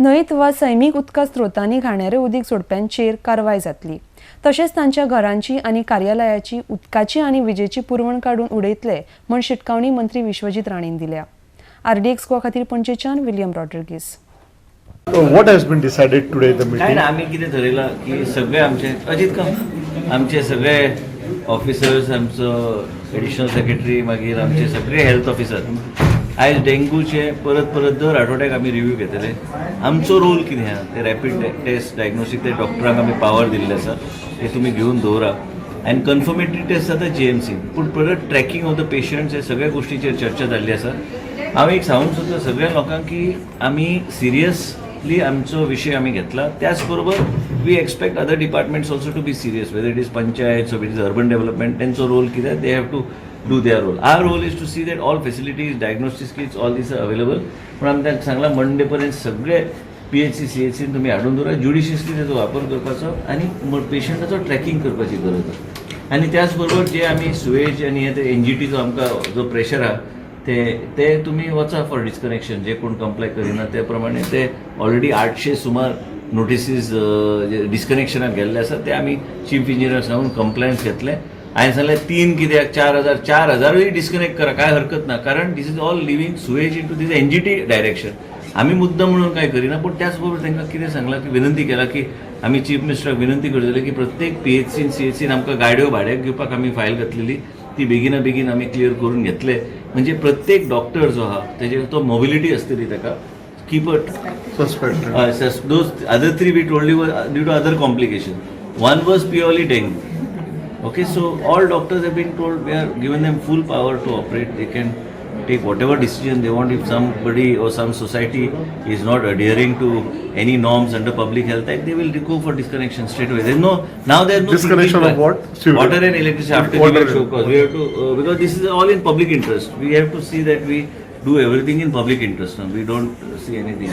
न्हंयत वा सैमीक उदका स्रोतांनी घाणयारें उदीक सोडप्यांचेर कारवाय जातली. तशेंच तांच्या घरांची आनी कार्यालयाची उदकाची आनी विजेची पुरवण काडून उडयतले म्हण शिटकावणी मंत्री विश्वजीत राणेन दिल्या. आरडीएक्स गोवा खातीर पणजेच्यान William Rodrigues. What has been decided today in the काय meeting? ना, आम्ही कितें थरयलां की सगळे आमचे अजीत कम आमचे सगळे ऑफिसर्स, आमचो एडिशनल सेक्रेटरी, मागीर आमचे सगळे हेल्थ ऑफिसर आयज डेंगूचे परत परत दर आठवड्याक आमी रिव्यू घेतले. आमचो रोल कितें आहा ते रॅपीड टेस्ट डायग्नोस्टीक, ते डॉक्टरांक आमी पावर दिल्ले आसा, ते तुमी घेवन दवरा आनी कन्फर्मेटरी टेस्ट जाता जीएमसी, पूण परत ट्रॅकिंग ऑफ the patients हे सगळ्या गोश्टीचेर चर्चा जाल्ली आसा. हांव एक सांगूंक सोदता सगळ्या लोकांक की आमी सिरियसली आमचो विशय आमी घेतला. त्याच बरोबर we expect other departments also to be serious, whether it is panchayat, it is urban development. तेंचो रोल कितें, they have to do their role. Our role is to see that all facilities, diagnostic kits, all these are available. पूण आमी तांकां सांगलां, Monday पर्यंत सगळे PHC, सीएचसीन तुमी हाडून दवरा, ज्युडिशियसली तेजो वापर करपाचो आनी पेशंटाचो ट्रॅकिंग करपाची गरज आसा. आनी त्याच बरोबर जे आमी सुवेज आनी हे ते एनजीटीचो आमकां जो प्रेशर आहा, ते ते तुमी वचा फॉर डिस्कनेक्शन, जे कोण कंप्लाय करिना ते प्रमाणे. ते ऑलरेडी 800 सुमार नोटिसीज डिस्कनेक्शनाक गेल्ले आसा. ते आमी चीफ इंजिनियर सांगून कंप्लायन्स घेतले. हांवें सांगलें, तीन कित्याक, 4000, 4000ूय डिस्कनेक्ट करा, कांय हरकत ना, कारण this is all leaving sewage into this NGT direction. आमी मुद्दम म्हणून काय करिना, पूण त्याच बरोबर तांकां कितें सांगलां की विनंती केला की आमी चीफ मिनिस्टराक विनंती करतले की प्रत्येक पीएचसीन, सीएचसीन आमकां गाडयो भाड्याक घेवपाक आमी फायल घातलेली, ती बेगिना बेगीन आमी क्लियर करून घेतले. म्हणजे प्रत्येक डॉक्टर जो आहा तेजे तो मोबिलिटी आसतली, ताका keep a Suspected. Those other three we told you were due to other complication. One was purely dengue. Okay, so all doctors have been told, we are given them full power to operate. They can take whatever decision they want. If somebody or some society is not adhering to any norms under Public Health Act, they will go for disconnection straight away. There's no now there's no Disconnection thinking of what? Sewage. Water and electricity after Water giving show and- cause. We have to because this is all in public interest. We have to see that we do everything in public interest. Now we don't see anything.